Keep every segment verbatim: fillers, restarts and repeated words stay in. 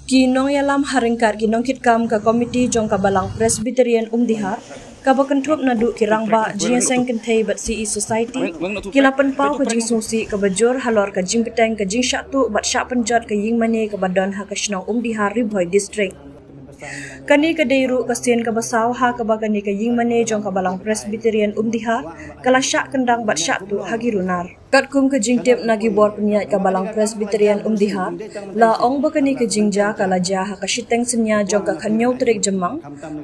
Ki nongïalam ha ryngkat ki nongkitkam ka Komiti jong ka Balang Presbyterian Umdihar, kaba kynthup naduh ki rangbah, jingïaseng kynthei bad C E Society, ki la pynpaw ka jingsngewsih kaba jur halor ka jingbteng ka jingshah tuh bad shah pynjot ka ïingmane kaba don ha ka shnong Umdihar, Ri Bhoi District. Kane ka dei ruh ka sien kaba saw ha kaba kane ka ïingmane jong ka Balang Presbyterian Umdihar ka la shah kyndang bad shah tuh ha ki runar. Katkum ka jingtip na ki bor pynïaid ka Balang Presbyterian Umdihar, la ong ba kane ka jingjia ka la jia ha ka shiteng synñia jong ka khathynñiew tarik Jymmang,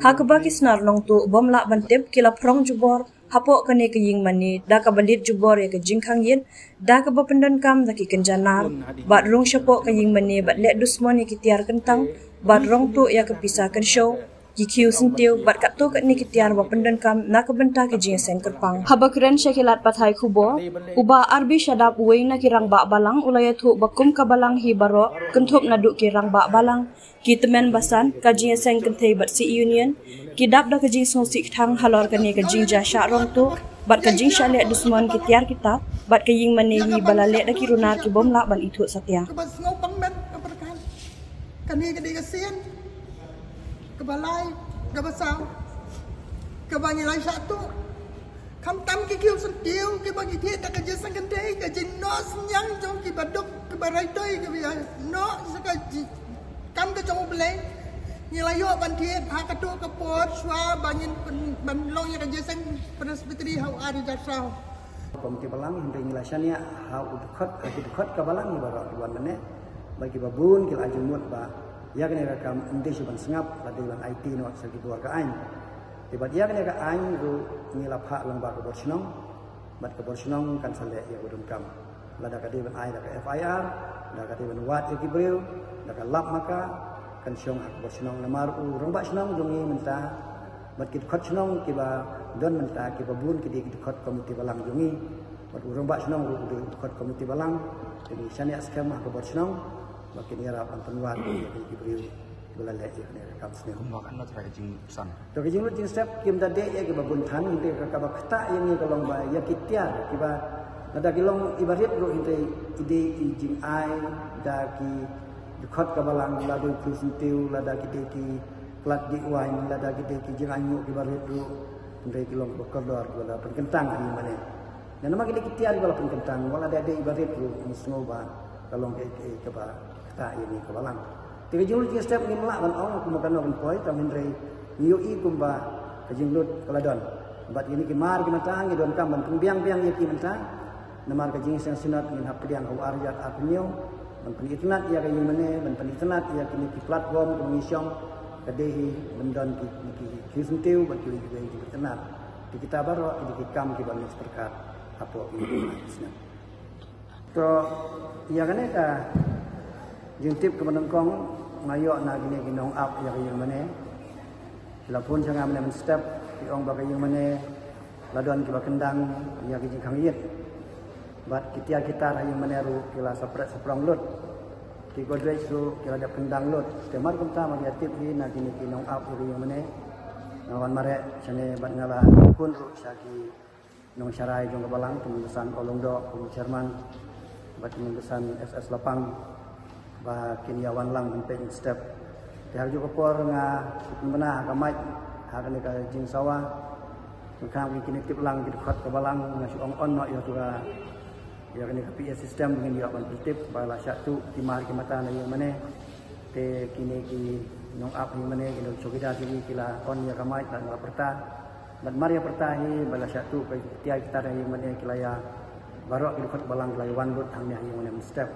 ha kaba ki snar nongtuh bym lah ban tip ki la phrong jubor hapoh kane ka ïingmane da kaba leit jubor ïa ka jingkhang ïit da kaba pyndonkam da ki kynja nar bad rung shapoh ka ïingmane bad leh dusmon ïa ki tiar kyntang bad rung tuh ïa ka pisa kynshew, ki khiew syntiew bad katto katne ki tiar ba pyndonkam na ka bynta ki jingïaseng kyrpang. Haba kren sha ki lad pathai khubor, u Bah R B Shadap, uwei na ki rangbah balang, u la ïathuh ba kum ka balang hi baroh, kynthup naduh ki rangbah balang, ki tymmen basan, ka jingïaseng kynthei bad C E Union, ki dap da ka jingsngewsih kthang halor kane ka jingjia shah rung tuh bad ka jingshah leh dusmon ki tiar kita bad ka ïingmane hi ba la leh da ki runar ki bym lah ban ithuh satia. Kaba sngew pang met ka pyrkhat. Kane ka dei ka sien kaba lai, kaba saw, kaba ngi la shah tuh. Khamtam ki khiew syntiew kiba ngi thied da ka jingïaseng kynthei, ka jingnoh synñiang jong kiba duk, kiba raitoi, kiba ïa noh sa ka ji-, kam ka jong U Blei. Ngi la ïoh ban thied ha kato ka por shuwa ba ngin pyn-, ban long ïa ka jingïaseng Presbytery ha u ar hajar saw. Komiti balang, hynrei ngi la shaniah ha u dkhot, ha ki dkhot ka balang, baroh ki wan mynne. Bad kiba bun ki la ai jingmut ba ïa kane ka kam ym dei shuh ban sngap, la dei ban aiti noh sha ki bor ka aiñ. Te bad ïa kane ka aiñ ruh ngi la phah lyngba ka bor shnong, bad ka bor shnong kan sa leh ïa ka donkam. Lada ka dei ban ai da ka F I R, lada ka dei ban wad ïa ki briew, da ka lap ma ka, kan shong ha ka bor shnong. Namar u rangbah shnong jong ngi mynta bad ki dkhot shnong kiba don mynta, kiba bun ki dei ki dkhot komiti balang jong ngi. Bad u rangbah shnong ruh u dei u dkhot komiti balang. Te ngi shaniah skhem ha ka bor shnong ba kin ïarap ban pynwad ïa ki briew kiba la leh ïa kane ka kam sniew. Kumba kan lut ka jingsan. To ka jinglut jingstep kim da dei ïa kiba bun than, hynrei ka kaba ktah ïa ngi ka long ba ïa ki tiar kiba lada ki long iba rit ruh, hynrei i dei i jingai da ki dkhot ka balang, lada ki khiew syntiew, lada ki dei ki klat dih waiñ, lada ki dei ki jingainguh kiba rit ruh, hynrei ki long kiba kordor kiba la pynkyntang ha ïingmane. Namar ki dei ki tiar kiba la pynkyntang, wat la dei iba rit ruh, ngi sngew ba ka long kaei kaei kaba ktah ïa ngi ka balang. Te ka jinglut jingstep ngim lah ban ong kumba kano kan poi, tang hynrei ngi ïohi kumba ka jinglut ka la don. Bad kine ki mar ki mynta ngi donkam ban pynbiang biang ïa ki mynta. Namar ka jingïaseng synod ngin hap pdiang ha u ar hajar arphew hynñiew, ban pynitynnad ïa ka ïingmane, ban pynitynnad ïa kine ki platform kiba ngi shong, ka dei hi ban don ki, ki, ki, ki syntiew bad kiwei kiwei ki pynitynnad. Te kita baroh ki dei ki kam kiba ngi pyrkhat hapoh kine ki snem. To, ïa kane ka jingtip kaba nyngkong nga ïoh na kine ki nongap ïa ka ïingmane. Ki la phone sha nga mynne mynstep, ki ong ba ka ïingmane la don kiba kyndang ïa ki jingkhang ïit. Bad ki tiar ki tar ha ïingmane ruh ki la sapret saprong lut. Ki Godrej ruh ki la dep kyndang lut. Te mar kumta ma nga ïa tip hi na kine ki nongap ïa ka ïingmane. Nga wan mareh shane bad nga la phone ruh sha ki nongsharai jong ka balang, Tymmen Basan Kolongdoh kum u chairman, bad Tymmen Basan S S Lapang, ba kin ïa wan lang ban peit mynstep. Te ha kajuh ka por nga pynbna ha ka mic ha kane ka jingsawa. Nga kynmaw kine tip lang ki dkhot ka balang, nga shu ong on noh ïa tu ka, ïa kane ka P A system ba ngin ïoh ban pyntip ba la shah tuh ki mar ki mata na ïingmane. Te kine ki nongap ïingmane, ki nong chowkidar jong ngi ki la on ïa ka mic bad nga la pyrta. Bad mar ïa pyrta hi ba la shah tuh ka tiar ki tar ïingmane, ki la ïa, baroh ki dkhot balang ki la ïa wan lut hangne ha ïingmane mynstep.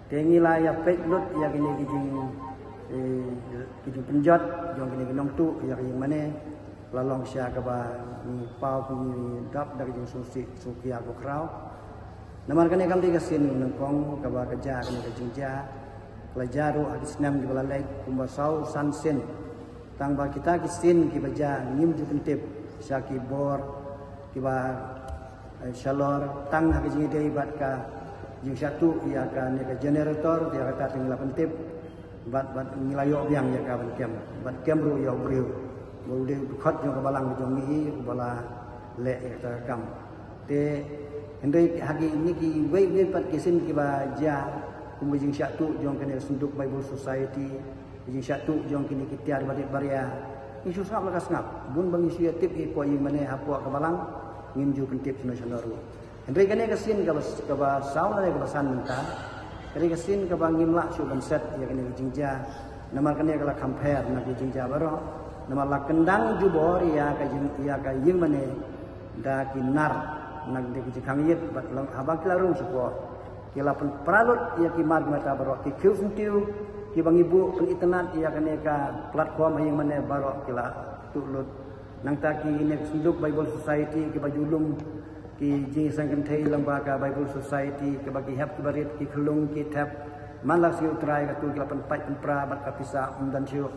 Te ngi la ïa peit lut ïa kine ki jing, eh, ki jingpynjot jong kine ki nongtuh ïa ka ïingmane. La long shisha kaba ngi paw, ngi dap da ka jingsngewsih sngewkhia khraw. Namar kane kam dei ka sien nyngkong kaba ka jia kane ka jingjia. Ka la jia ruh ha ki snem kiba la leit kumba saw san sien. Tang ba kita ki sien kiba jia ngim ju pyntip sha ki bor kiba, eh, shalor, tang ha ka jingïadei bad ka jingshah tuh ïa kane ka generator, ïa kata te ngi la pyntip. Bad, bad ngi la ïoh biang ïa ka ban kem. Bad kem ruh ïa u briew ba u dei u dkhot jong ka balang jong ngi hi uba la leh ïa kata ka kam. Te hynrei ha kine kiwei kiwei pat ki sien kiba jia, Kum ka jingshah tuh jong kane ka Sunduk Bible Society, ka jingshah tuh jong kine ki tiar barit baria. Ngi shu sngap la ka sngap. Bun ba ngi shu ïa tip ïa ka ïing mane hapoh ka balang, ngim ju pyntip shano shano ruh. Hynrei kane ka sien kaba, kaba saw lane kaba san mynta, kane ka sien kaba ngim lah shuh ban set ïa kane ka jingjia. Namar kane ka la kham pher na ki jingjia baroh. Namar la kyndang jubor ïa ka jing, ïa ka ïing mane da ki nar, na ki jingkhang ïit bad long haba ki la rung shapoh. Ki la pynpra lut ïa ki mar ki mata baroh, ki khiew syntiew kiba ngi buh pynitynnad ïa kane ka platform ha ïing mane baroh ki la tuh lut. Nangta kine ki Sunduk Bible Society kiba ju lum ki jingseng kynthei lyngba ka Bible Society, kiba ki hep kiba rit, ki khyllung ki thep, man la ka sngi U Trai katu ki la pynpait pynpra bad ka pisa ym don shuh.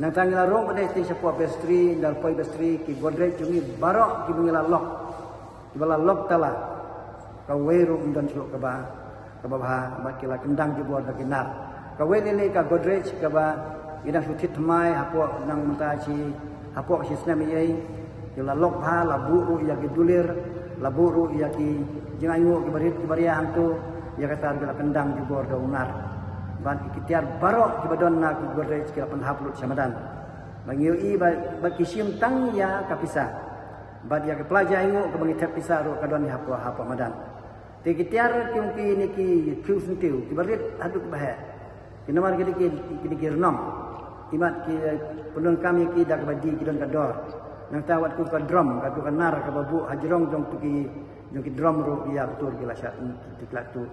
Nangta ngi la rung pat de shapoh vestry, ynda la poi vestry, ki Godrej jong ngi baroh kiba ngi la lock, kiba la lock tala, kawei ruh ym don shuh kaba, kaba bha, bad ki la kyndang jubor da ki nar. Kawei lei lei ka Godrej kaba ngi dang shu thied thymmai hapoh nang mynta shi, hapoh shi snem ïa, ki la lock bha, la buh ruh ïa ki dulir, la buh ruh ïa ki jingainguh kiba rit kiba ria hangto, ïa kata ruh ki la kyndang jubor da u nar. Bad ki tiar baroh kiba don na ki Godrej ki la pynhap lut sha madan. Ba ngi ïohi ba, ba ki shim tang ïa ka pisa. Bad ïa ka pla jingainguh kaba ngi thep pisa ruh ka don hapoh, hapoh madan. Te ki tiar ki ong kine ki khiew syntiew kiba rit haduh kiba heh. Ki namar kine ki, kine ki rnong. Imat ki pyndonkam ïa ki da kaba die ki don ka dor. Nangta wat kum ka drum, katu ka nar kaba buh hajrong jong tu ki, jong ki drum ruh ïa katu ki la shah, ki la tuh.